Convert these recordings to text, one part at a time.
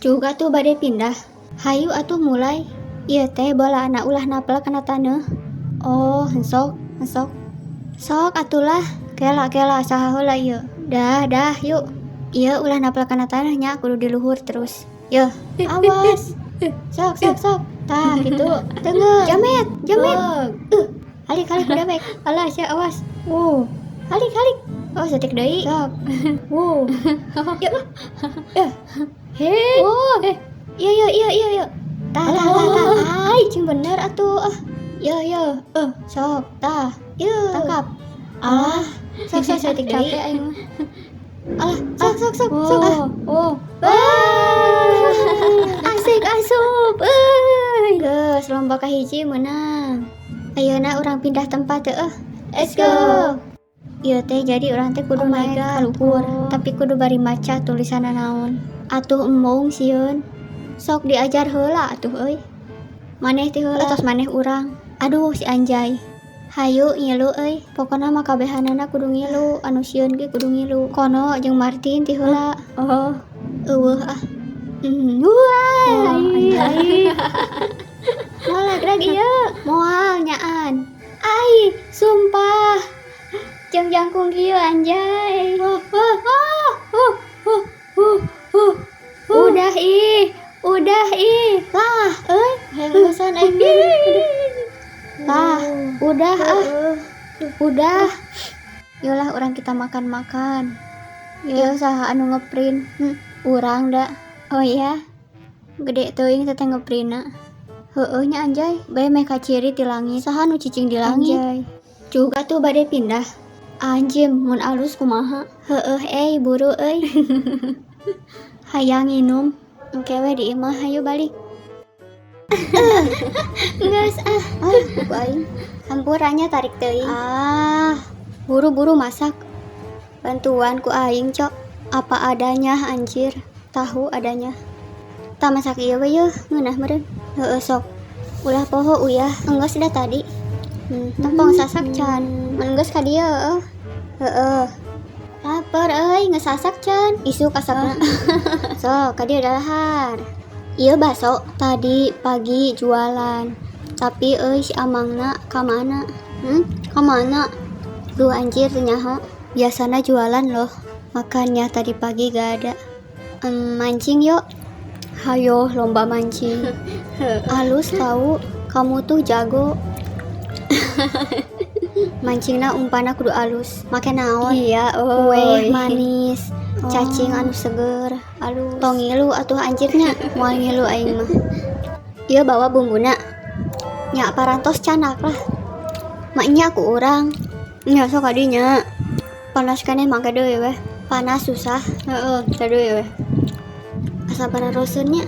Juga tuh bade pindah. Hayu atuh mulai. Ieu teh bolana ulah napel kana taneuh. Oh, henteu sok, sok. Sok atulah. Kela kela, saha heula ieu? Dah dah, yuk. Ieu ulah napel kana taneuh nya, kudu di luhur terus. Yeuh, awas. Sok sok sok. Tah kitu. Teungeut. Jamet, jamet. Halik halik ku dewek. Alah sia, awas. Halik halik. Oh, saeutik deui. Sok. Yuk. Yeuh. Hei. Oh. Eh. Iya iya iya iya iya. Tah tah tah tah. Ai, cing bener atuh. Ah. Iya iya. Sok, tah. Yeuh. Tangkap. Alah, sok sok, saeutik deui. Capek aing mah. Alah, sok sok sok sok. Ah. Oh. Wah, asik asup euy. Geus, lomba kahiji menang. Ayeuna urang pindah tempat teu euh. Let's go. Ieu teh jadi urang teh kudu Oh my naik God. ka luhur, Oh. tapi kudu bari maca tulisanna naon. Atuh embung sieun. Sok diajar heula atuh euy. Maneh ti heula, tos maneh urang. Aduh, si anjay. Hayu ngilu euy. Pokona mah kabehanana kudu ngilu, anu sieun ge kudu ngilu. Kono jeung Martin ti heula. Oh. Euweuh ah. Wah, Oh, ai, anjay. Ai. Moal gerak ieu. Moal nyaan. Ai, sumpah. Jeung jangkung kieu, anjay. Oh, oh, oh, oh, oh, oh, oh. Udah ih, udah ih. Lah, euy, hayang aing mah. Lah, udah ah, udah. Yolah, urang kita makan-makan. Yo, saha anu ngeprint? Urang da. Oh iya. Gede teuing teh ngeprintna. Heueuh nya, anjay, bae meh kaciri ti langit. Saha nu cicing di langit? Anjay. Juga tuh bade pindah. Anjim, mun alus kumaha? Heueuh euy, buru euy. Hayang nginum. Engke we di imah, hayu balik. Geus ah. Ah, buku aing. Hampura nya, tarik teuing. Ah, buru-buru masak. Bantuan ku aing, cok. Apa adanya anjir. Tahu adanya. Tah, masak ieu we yeuh, ngeunah meureun. Heueuh, sok. Ulah poho uyah, enggeus da tadi. Tempong sasak can. Mun geus ka dieu heueuh. Heueuh. Lapar euy, geus sasak can. Isuk asapna. Sok, ka dieu dalahar. Ieu baso tadi pagi jualan. Tapi euy, si amangna ka mana? Hmm? Ka mana? Duh anjir, teu nyaho. Biasana jualan loh. Makannya tadi pagi gak ada. Mancing yuk. Hayo lomba mancing. Alus tahu, kamu tuh jago. Mancingna umpanna kudu alus. Make naon? Iya, Kue euy. Manis, cacing anu seger, alus. Tong ngilu atuh anjirnya, moal ngilu aing mah. Ieu bawa bumbuna. Nya, parantos canak lah. Maknya ku urang. Nya, sok kadinya. Panas keneh, mangke deui weh. Panas susah. Heeh, tadi weh. Asa panaroseun nya.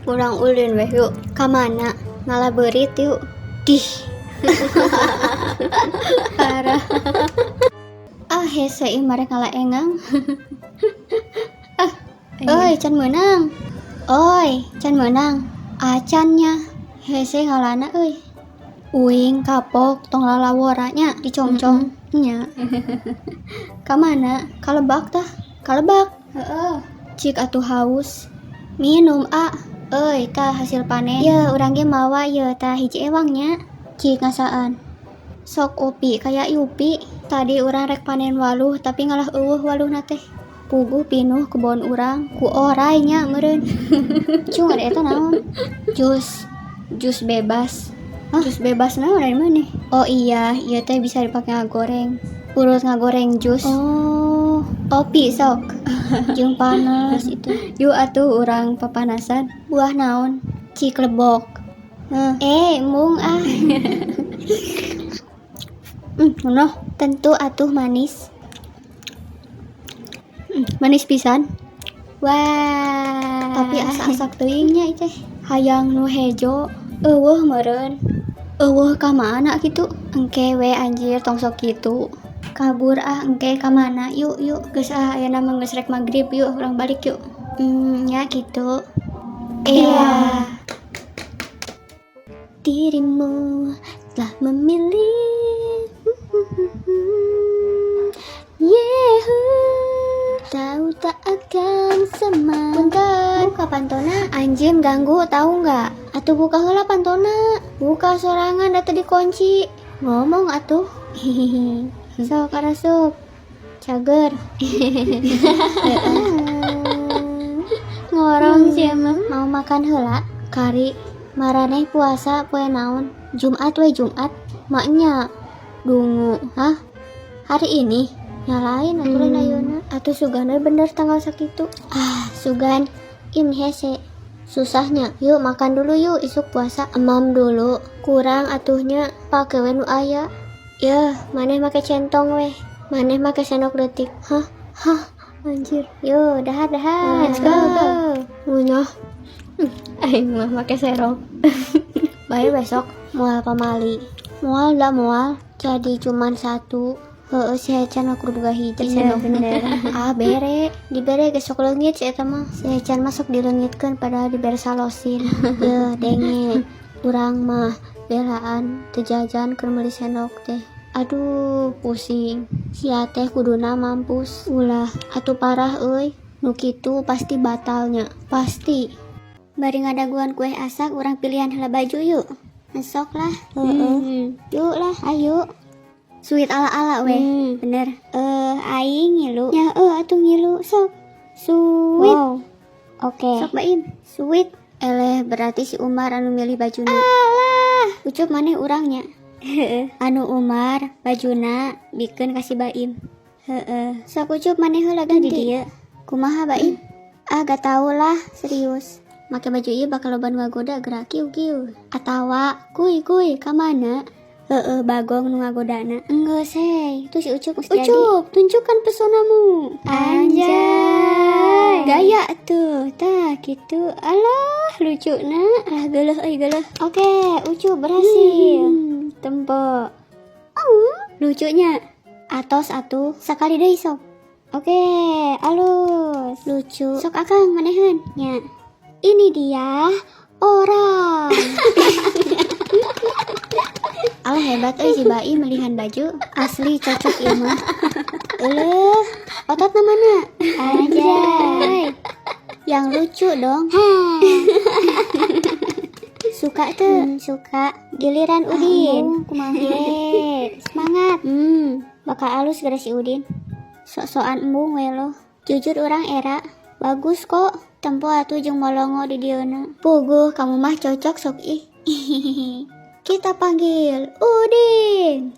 Urang ulin weh yuk. Ka mana? Ngala beurit yuk. Dih. Parah. Ah, hese ih, marek ngala engang. Ah, euy, can meunang. Oi, can meunang. Acan nya. Hese ngalana euy. Uing kapok, tong lalawora nya, dicongcong nya. Ka mana? Ka lebak tah. Ka lebak. Heeh. Cik atuh haus. Minum ah. Euy, tah hasil panen. Ye, urang ge mawa ye, tah hiji ewang nya. Cik ngasaan. Sok Upi kayak Yupi. Tadi urang rek panen waluh, tapi ngalah euweuh waluhna teh. Puguh pinuh kebon urang ku orai nya meureun. Cung, ada eta naon? Jus. Jus bebas. Hah? Jus bebas naon dari mana? Oh iya, ieu teh bisa dipakai ngagoreng. Urut ngagoreng jus. Oh. Opi sok. Jeung panas itu. Yuk atuh urang papanasan. Buah naon? Cik lebok. Heh. Eh, embung ah. Noh, tentu atuh manis. Manis pisan. Wah. Tapi asak-asak teuing nya teh. Hayang nu hejo, euweuh meureun. Euweuh ka mana kitu? Engke we anjir, tong sok kitu. Kabur ah, engke ka mana? Yuk yuk, geus ah, ayeuna mah geus rek magrib, yuk urang balik yuk. Nya kitu. Iya. Dirimu telah memilih. Yeah. Tahu tak akan sama. Punten, buka pantona. Anjing ganggu tahu nggak? Atuh buka heula pantona. Buka sorangan da teu dikunci. Ngomong atuh. Hihihi. Sok arasup. Cager. Ngorong sih emang. Mau makan heula? Kari. Maraneh puasa poe naon? Jumat we Jumat. Maknya dungu. Hah? Hari ini? Nyalain atuh lain ayeuna. Atuh sugan we bener tanggal sakitu. Ah, sugan. Im hese. Susahnya. Yuk makan dulu yuk, isuk puasa. Emam dulu. Kurang atuhnya pake we nu aya. Yeuh, maneh make centong weh. Maneh make sendok leutik. Hah? Hah? Anjir. Yo, dahar dahar. Let's go. Ngunyah. Aing mah make serok. Bae besok moal pamali. Moal dah moal. Jadi cuman satu. Heeh, si Hecan mah kudu boga hiji sendok. Bener. Ah, bere. Dibere ge sok leungit si eta mah. Si Hecan mah sok dileungitkeun padahal dibere salosin. Yeuh, denge. Urang mah belaan teu jajan keur meuli sendok teh. Aduh, pusing. Sia teh kuduna mampus. Ulah, atuh parah euy. Nu kitu pasti batalnya. Pasti. Bari ngadaguan kue asak urang pilihan heula baju yuk. Besok lah. Heeh. Yuk lah, ayo. Sweet ala-ala weh. Bener. Aing ngilu. Ya atuh ngilu sok. Sweet. Wow. Oke. Sok Baim. Sweet. Eleh berarti si Umar anu milih bajuna. Alah, Ucup maneh urangnya. Anu Umar bajuna bikeun ka si Baim. Heeh. Sok Ucup maneh heula ganti di dieu. Kumaha Baim? Ah gak tau lah, serius. Make baju ieu bakal loba nu ngagoda gerak kieu kieu. Atawa kuy kuy ka mana? Heeh, bagong nu ngagodana. Enggeus hei, itu si Ucup geus jadi. Ucup, tunjukkan pesonamu. Anjay. Gaya tuh, tah gitu. Alah, lucu na. Alah geuleuh euy geuleuh. Oke, Ucup berhasil. Tempo. Lucunya. Atos atuh, sakali deui sok. Oke, alus. Lucu. Sok akang maneheun nya. Ini dia orang. Alah hebat euy si Baim melihan baju. Asli cocok ieu mah. Euleuh, ototna mana? Anjay. Yang lucu dong. Suka tuh, suka. Giliran Udin. Kumaha? Semangat. Bakal alus gara si Udin. Sok-sokan embung we loh. Jujur orang era bagus kok. Tempo atuh jeung molongo di dieuna. Puguh kamu mah cocok sok ih. Kita panggil Udin.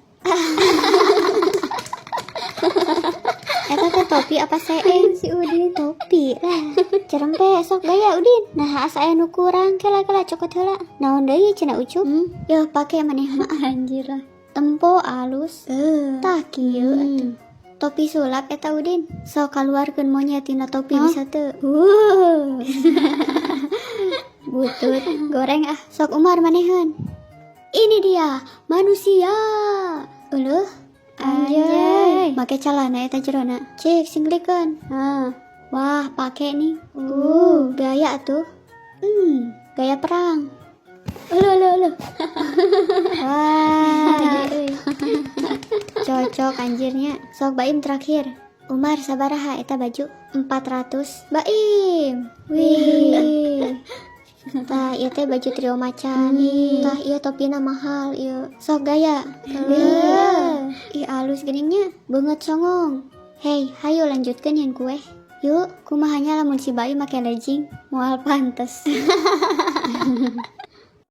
Eta teh topi apa seeng si Udin? Topi lah. Cerempe sok gaya Udin. Nah asa aya nu kurang kela-kela cokot heula. Naon deui cenah Ucup? Yeuh pake maneh mah anjir lah. Tempo alus. Tah kieu atuh. Topi sulap eta Udin. Sok kaluarkeun monyet tina topi bisa teu. Butut goreng ah. Sok Umar maneheun. Ini dia manusia. Euleuh. Anjay. Make calana eta jerona. Cik singlikeun. Nah. Wah, pake nih. Gaya tuh. Gaya perang. Euleuh, euleuh, euleuh. Wah. Cocok anjirnya. Sok Baim terakhir. Umar sabaraha eta baju? 400. Baim. Wih. Tah ieu teh baju trio macan. Tah ieu topina mahal ieu. Sok gaya. Wih. Ih alus geuning beungeut songong. Hei, hayu lanjutkeun yang kue. Yuk, kumahanya lamun si Baim make legging, moal pantes.